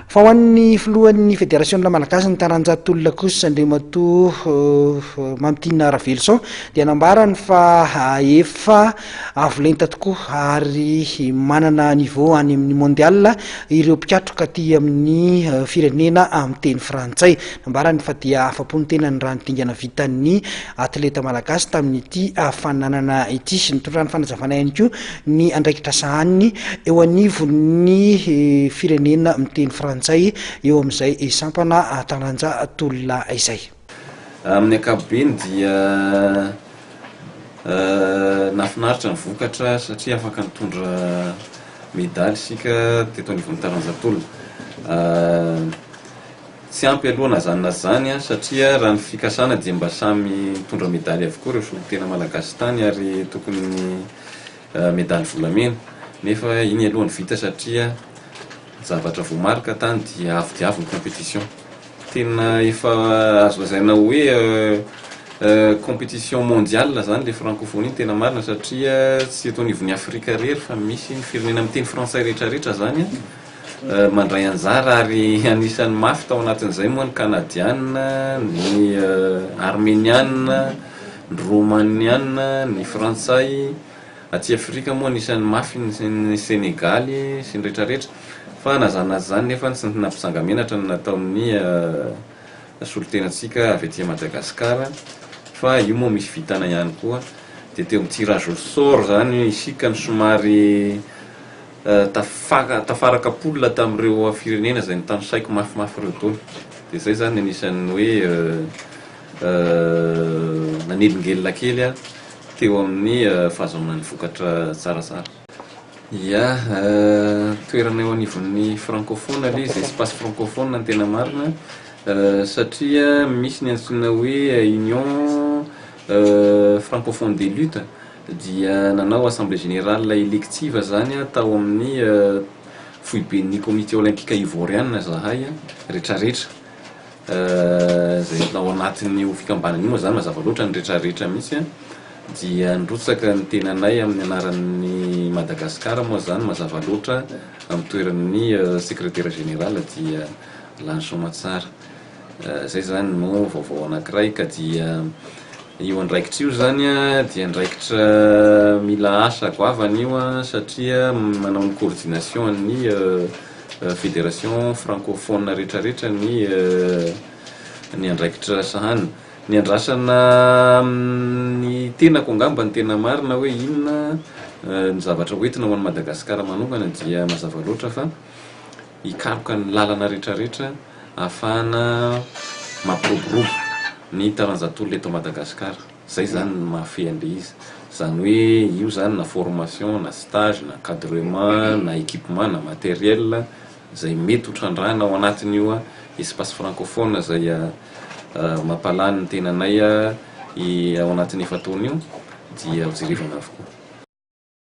Fa ho an'ny filohan'ny federasiona malagasy ny taranja tolona kosa, Andriamatoa Mamitiana Raveloson, dia nambarany fa efa avo lenta tokoa ary manana niveau any amin'ny mondial ireo mpikatroka aty amin'ny firenena miteny frantsay. Nambarany fa dia afa-po ny tenany raha ny dingana vitan'ny atleta malagasy tamin'ity fananana ity. Nitondrany fanazavana ihany koa ny andraikitra sahaniny eo anivon'ny firenena miteny frantsay eo amin'izay sampana taranja tolona izay. Amin'ny ankapobeny dia nahafinaritra ny vokatra satria afaka nitondra medaly isika teto anivon'ny taranja tolona. Tsy ampy aloha na izany na izany satria raha ny fikasana dia mba samy nitondra medaly avokoa ireo solontena malagasy tany ary tokony medaly volamena nefa iny aloha no vita satria ny zavatra voamarika tany dia avo dia avo ny compétition. Tena efa azo lazaina hoe compétition mondiale izany ilay francophonie ny tena marina satria tsy eto anivon'i Afrika irery fa misy ny firenena miteny frantsay rehetrarehetra izany. Mandray anjara ary anisan'ny mafy tao anatin'izay moa ny Kanadiana, ny Armeniana, ny Romaniana, ny Frantsay. Aty Afrika moa anisan'ny mafy ny Senegaly sy ny rehetrarehetra. Fa na izany na tsy izany nefa tsy nampitsanga-menatra ny nataon'ny solontenantsika avy aty Madagasikara fa io moa misy vintana ihany koa. Dia teo amin'ny tirage au sort izany isika no somary Tafaraka poule tamin'ireo firenena izay notanisaiko mafimafy ireo daholo. Dia izay izany anisan'ny hoe nanelingelina kely aho teo amin'ny fahazahoana ny vokatra tsaratsara. Ia, toerana eo anivon'ny francophone ilay izy, espace francophone ny tena marina, satria misy ny antsoina hoe union francophone des luttes. dia nanao assemblée générale élective zany tao amin'ny foiben'ny comité olympique ivoiriana zahay retraretra zay ao anatin'io fikambanana io moa zany mazava loatra ny retraretra mihitsy dia nirotsaka ny tenanay amin'ny anaran'ny Madagascar moa zany mazava loatra amin'ny toeran'ny secrétaire général dia lany soamatsara. Zay zany no vaovao anankiray ka dia io andraikitra io zany dia andraikitra mila asa goavana io satria manao ny coordination an'ny fédération francophone rehetrarehetra ny ny andraikitra sahanina. Ny andrasana amin'ny tenako angamba ny tena marina hoe inona ny zavatra hoentina ho an'i Madagasikara manokana dia mazava loatra fa hikaroka ny lalana rehetrarehetra ahafahana mampiroborobo ny taranja tolona eto Madagasikara. Izay izany no mahafehy an'ilay izy. Izany hoe io izany na formation na stage na encadrement na équipement na matériel izay mety ho trandrahana ao anatin'io espace francophone izay mampalany ny tenanay ao anatin'ny efa-taona io dia hojerevana avokoa.